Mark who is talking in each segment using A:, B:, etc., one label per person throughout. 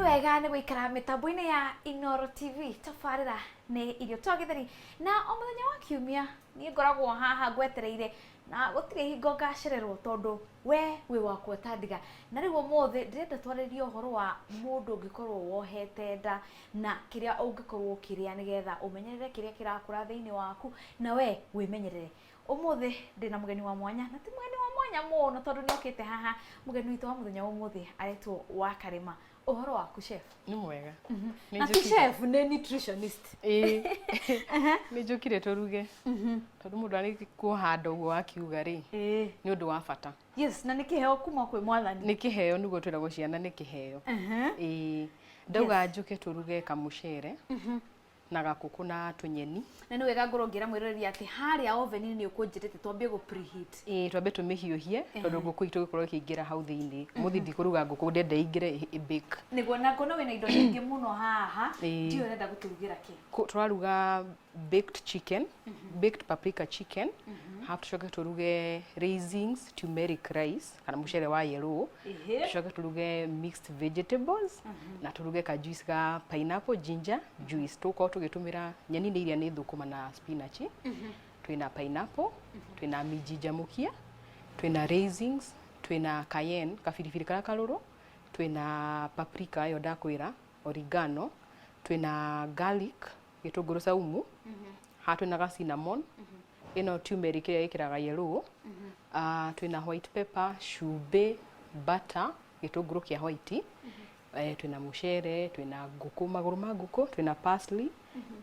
A: Nĩ wega nĩ gũikara mĩtambo-inĩ ya Inooro TV. Tabarĩra nĩ Irio Twa Gĩtheri, na o mũthenya wa kiumia niĩ ngoragwo haha ngwetereire na gũtirĩ hingo ngacererwo tondũ we wĩ wakwa ta ndiga. Na rĩu ũmũthĩ ndĩrenda twarĩrie ũhoro wa mũndũ ũngĩkorwo wohete nda na kĩrĩa ũngĩkorwo ũkĩrĩa nĩgetha ũmenyerere kĩrĩa kĩrakũra thĩinĩ waku na we wĩmenyerere. Ũmũthĩ ndĩna mũgeni wa mwanya, na ti mũgeni wa mwanya mũno tondũ nĩ okĩte haha. Mũgeni witũ wa mũthenya wa ũmũthĩ aretwo Wakarĩma. Ũhoro waku chef?
B: Nĩ mwega. Nĩ
A: Na ti
B: njũkire.
A: chef, nĩ nutritionist.
B: Ĩĩ. Nĩ njũkire tũruge. Tondũ mũndũ arĩ kuoha nda ũguo wakiuga rĩ,
A: Ĩĩ.
B: nĩ ũndũ wa bata.
A: Yes, na nĩ kĩheo kuma kwĩ mwathani.
B: Nĩ kĩheo, nĩguo twĩragwo ciana nĩ kĩheo. Ĩĩ. Ndauga njũke tũruge kamũcere na gakũkũ na tũnyeni.
A: Na nĩ wega ngorwo ngĩra mwĩroreri atĩ harĩa oven-inĩ nĩ ũkũnjĩrĩte twambie gũ preheat.
B: Ĩĩ, twambe tũmĩhiũhie tondũ ngũkũ itũ ĩgũkorwo ĩkĩingĩra hau thĩinĩ. Ũmũthĩ ndikũruga ngũkũ, ndĩrenda ĩingĩre ĩ bake.
A: Nĩguo, na ngona wĩna indo nyingĩ mũno haha.
B: Ĩĩ.
A: Ndiũĩ ũrenda gũtũrugĩra kĩ.
B: Tũraruga baked chicken, baked paprika chicken, hafu tucoke tũruge raisins, turmeric rice kana mũcere wa yellow, tucoke tũruge mixed vegetables na tũruge ka juice ga pineapple ginger juice. Tũgũkorwo tũgĩtũmĩra nyeni nĩ iria nĩ thũkũma na spinach, twĩna pineapple, twĩna minjinja mũkia, twĩna raisins, twĩna cayenne kabiribiri karĩa karũrũ, twĩna paprika ĩyo ndakwĩra, oregano, twĩna garlic, gĩtũngũrũ saumu, haha twĩna ga cinnamon, ĩno turmeric ĩrĩa ĩkĩraga yellow, twĩna white pepper, cumbĩ, butter, gĩtũngũrũ kĩa white, twĩna mũcere, twĩna ngũkũ, magũrũ ma ngũkũ, twĩna parsley,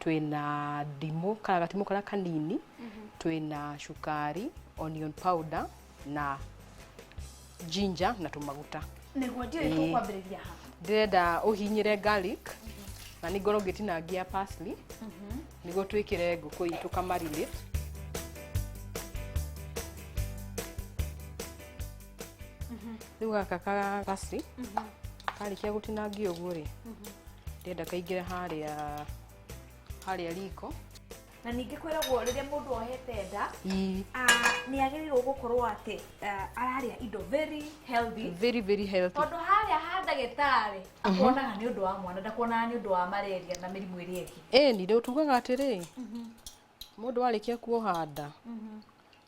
B: twĩna ndimũ, kana gatimũ karĩa kanini, twĩna cukari, onion powder na ginger na tũmaguta.
A: Nĩguo, ndiũĩ tũkwambĩrĩria ha.
B: Ndĩrenda ũhinyĩre garlic na nĩ ngorwo ngĩtinangia parsley nĩguo twĩkĩre ngũkũ itũ ka marinate. Rĩu gaka ka parsley karĩkia gũtinangia ũguo rĩ, ndĩrenda kaingĩre harĩa riko.
A: Na ningĩ kwĩragwo rĩrĩa mũndũ ohete nda,
B: Ii.
A: nĩ agĩrĩirwo gũkorwo atĩ ararĩa indo very healthy.
B: Very very healthy.
A: Tondũ harĩa ha ndagĩtarĩ akuonaga nĩ ũndũ wa mwana, ndakuonaga nĩ ũndũ wa malaria na mĩrimũ ĩrĩa ĩngĩ.
B: Ĩni, rĩu tugaga atĩrĩ, mũndũ warĩkia kuoha nda,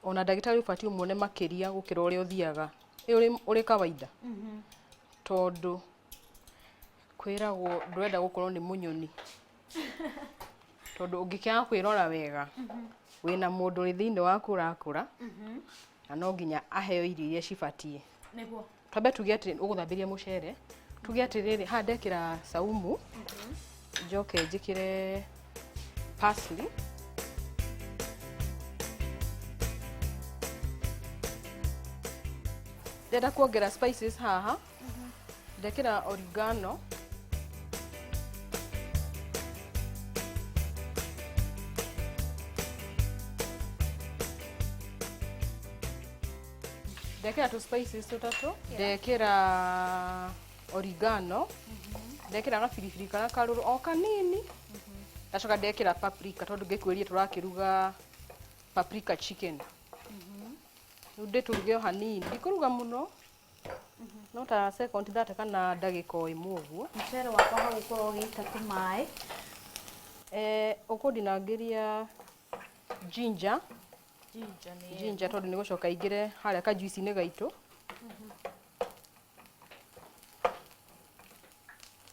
B: ona ndagĩtarĩ ũbatiĩ ũmuone makĩria gũkĩra ũrĩa ũthiaga ĩ ũrĩ kawaida. Tondũ kwĩragwo ndũrenda gũkorwo nĩ mũnyoni. Tondũ ũngĩkĩaga kwĩrora wega, wĩna mũndũ ũrĩ thĩinĩ waku ũrakũra, na no nginya aheo irio iria cibatiĩ.
A: Nĩguo.
B: Twambe tuge atĩ ũgũthambĩria mũcere, tuge atĩrĩrĩ, haha ndekĩra saumu, njoke njĩkĩre parsley, ndĩrenda kuongerera spices haha, ndekĩra oregano, ndekĩra tũ spices tũtatũ, ndekĩra oregano, ndekĩra gabiribiri karĩa karũrũ o kanini, ndacoka ndekĩra paprika tondũ ngĩkwĩrire tũrakĩruga paprika chicken. Rĩu ndĩtũruge o hanini, ndikũruga mũno, no ta second 30 kana ndagĩka o ĩmwe ũguo.
A: Mũcere wakwa hau ũkorwo ũgĩita tũmaĩ.
B: Ũkũndinangĩria ginger.
A: Ginger nĩ
B: Ginger tondũ nĩ gũcoka ingĩre harĩa kajuici-inĩ gaitũ.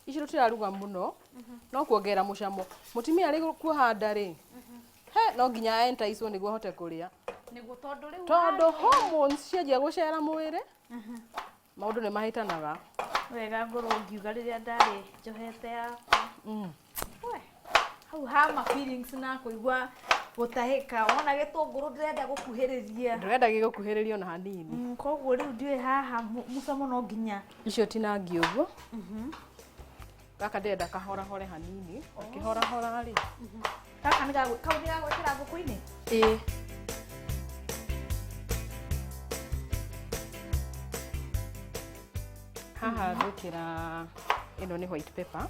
B: Ici tũtiraruga mũno, no kuongerera mũcamo. Mũtumia arĩ kuoha nda rĩ, he no nginya enticewo nĩguo ahote kũrĩa.
A: Nĩguo, tondũ rĩu
B: Tondũ hormones cianjia gũcera mwĩrĩ, maũndũ nĩ mahĩtanaga.
A: Wega ngorwo ngiuga rĩrĩa ndarĩ njohete yakwa. We, hau hama feelings na kũigua gũtahĩka, wona gĩtũngũrũ ndĩrenda gũkuhĩrĩria.
B: Ndũrenda gĩgũkuhĩrĩria ona hanini.
A: Koguo rĩu ndiũĩ haha mũcamo no nginya.
B: Icio tinangie ũguo. Gaka ndĩrenda kahorahore hanini. Gakĩhorahora rĩ.
A: Gaka nĩ kau nĩ gagwĩkĩra ngũkũ-inĩ?
B: Ĩĩ. Haha ngwĩkĩra ĩno nĩ white pepper.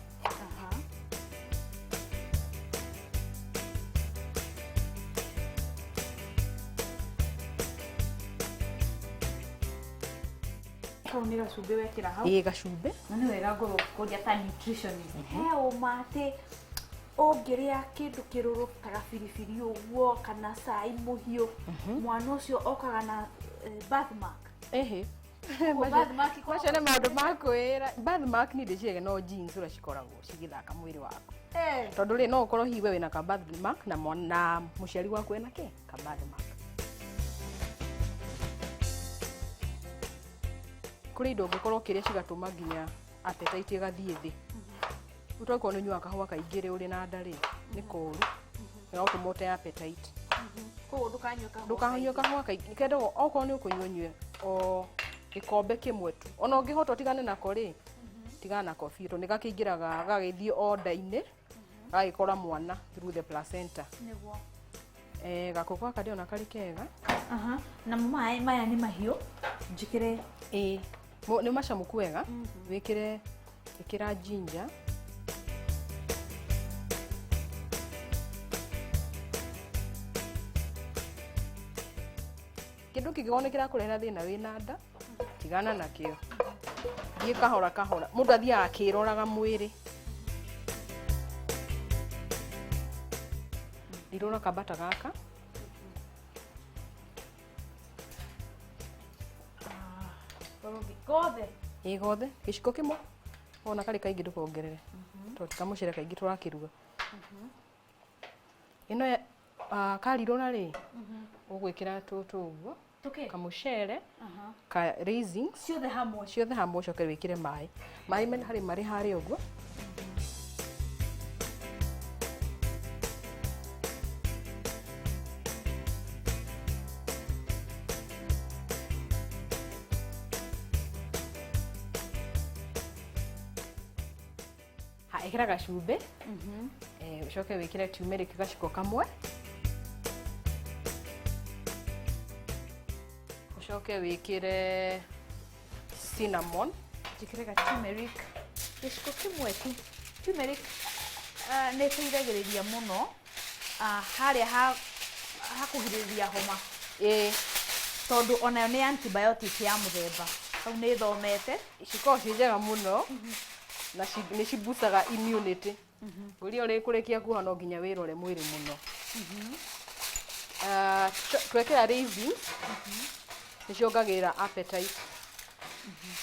A: Kau nĩ gacumbĩ wekĩra hau.
B: Ĩĩ, gacumbĩ.
A: Na nĩ wega ngorwo ngĩkũria ta nutritionist. He ũma atĩ ũngĩrĩa kĩndũ kĩrũrũ ta gabiribiri ũguo kana cai mũhiũ, mwana ũcio okaga na birthmark?
B: Ĩhĩ.
A: Koguo birthmark ikoragwo-
B: Macio nĩ maũndũ ma kwĩra. Birthmark niĩ ndĩciĩge no genes ũrĩa cikoragwo cigĩthaka mwĩrĩ waku. Tondũ rĩ, no ũkorwo hihi we wĩna ka birthmark na mwana na mũciari waku ena kĩ ka birthmark. Kũrĩ indo ũngĩkorwo ũkĩrĩa cigatũma nginya appetite ĩgathiĩ thĩ. Rĩu tokorwo nĩ ũnyuaga kahũa kaingĩ rĩ, ũrĩ na nda rĩ, nĩ koru. Nĩ gagũtũma ũte appetite.
A: Koguo ndũkanyue kahũa.
B: Ndũkanyue kahũa kaingĩ. Kendagwo okorwo nĩ ũkũnyua, ũnyue o gĩkombe kĩmwe tu. Ona ũngĩhota ũtigane nako rĩ, tigana nako biũ, tondũ nĩ gakĩingĩraga gagĩthiĩ o nda-inĩ, gagĩkora mwana through the placenta.
A: Nĩguo.
B: Gakũkũ gaka ndĩrona karĩ kega.
A: Aha. Namo maĩ maya nĩ mahiũ, njĩkĩre?
B: Ĩĩ. Nĩ macamũku wega. Wĩkĩre, ĩkĩra ginger. Kĩndũ kĩngĩkorwo nĩ kĩrakũrehera thĩna wĩna nda, tigana nakĩo. Thiĩ kahora kahora. Mũndũ athiaga akĩroraga mwĩrĩ. Ndirona kambata gaka.
A: Gothe?
B: Ĩĩ, gothe. Gĩciko kĩmwe. Wona karĩ kaingĩ ndũkongerere. Tondũ ti kamũcere kaingĩ tũrakĩruga. Ĩno karirũra rĩ, ũgwĩkĩra tũtũ ũguo.
A: Tũkĩ?
B: Kamũcere, ka raisins.
A: Ciothe hamwe?
B: Ciothe hamwe, ũcoke wĩkĩre maĩ. Maĩ mena harĩ marĩ harĩa ũguo. Ha, ĩkĩra gacumbĩ. Ũcoke wĩkĩre turmeric gaciko kamwe. Ũcoke wĩkĩre cinnamon.
A: Njĩkĩre ga turmeric gĩciko kĩmwe tu. Turmeric nĩ ĩteithagĩrĩria mũno harĩa ha kũgirĩrĩria homa. Tondũ onayo nĩ antibiotic ya mũthemba. Hau nĩ thomete.
B: Cikoragwo ciĩ njega mũno na nĩ ciboostaga immunity. Ngũria ũrĩ kũrĩkia kuoha no nginya wĩrore mwĩrĩ mũno. Twekĩra raisins nĩ ciongagĩrĩra appetite.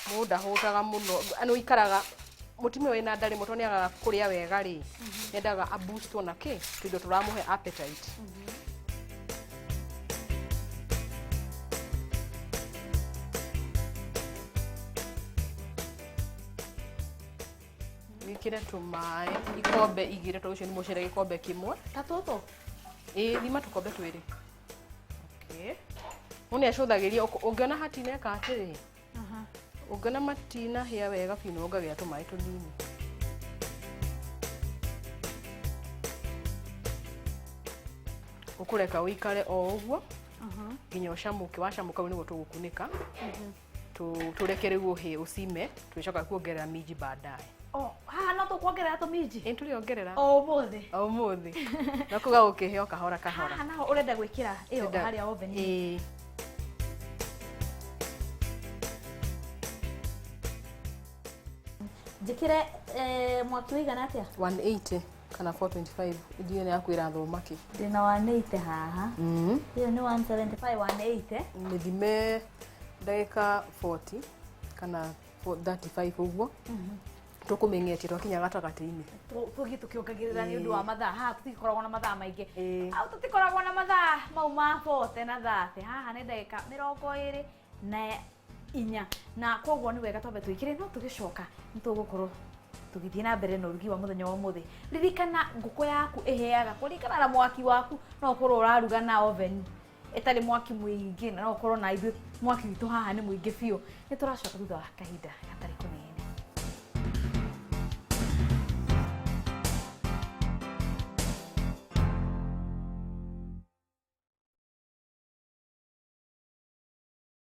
B: Mũndũ ndahũtaga mũno, nĩ ũikaraga mũtumia wĩna nda rĩmwe tondũ nĩagaga kũrĩa wega rĩ, nĩendaga a boost na kĩ tũindo tũramũhe appetite. Wĩkĩre tũmaĩ ikombe igĩrĩ, tondũ ũcio nĩ mũcere gĩkombe kĩmwe.
A: Ta tũtũ?
B: Ĩĩ, thima tũkombe twĩrĩ. Mũndũ nĩacũthagĩria, ũngĩona hatineka atĩrĩ, ũngĩona matinahĩa wega biũ, nĩwongagĩrĩra tũmaĩ tũnini. Ũkũreka ũikare o ũguo nginya ũcamũke. Wacamũka rĩu nĩguo tũgũkunĩka, tũreke rĩu ũhĩe ũcime, tũgĩcoka kuongerera minji baadaye.
A: Oh, haha no tũkuongerera tũminji?
B: Ĩĩ, tũrĩongerera.
A: O ũmũthĩ?
B: O ũmũthĩ. Na kũu gagũkĩhĩa o kahora kahora.
A: Haha naho ũrenda gwĩkĩra ĩyo
B: Ndĩrenda-
A: harĩa oven?
B: Ĩĩ.
A: Njĩkĩre mwaki ũigana atĩa?
B: 180 kana 425, ndiũĩ nĩ yaku ĩrathoma kĩ.
A: Ndĩna 180 haha. Ĩyo nĩ 175, 180.
B: Mĩthime ndagĩka 40 kana 35 ũguo. Tũkũmĩng'etia twakinya gatagatĩ-inĩ.
A: Tũthiĩ tũkĩongagĩrĩra nĩ ũndũ wa mathaa. Haha tũtikoragwo na mathaa maingĩ.
B: Ĩĩ.
A: Au tũtikoragwo na mathaa mau ma 40 na 30. Haha nĩ ndagĩka 24, na koguo nĩ wega twambe twĩkĩre, no tũgĩcoka nĩ tũgũkorwo tũgĩthiĩ na mbere na ũrugi wa mũthenya wa ũmũthĩ. Ririkana ngũkũ yaku ĩhĩaga kũringana na mwaki waku. No ũkorwo ũraruga na oven ĩtarĩ mwaki mũingĩ, na no ũkorwo na ithuĩ mwaki witũ haha nĩ mũingĩ biũ. Nĩ tũracoka thutha wa kahinda gaka.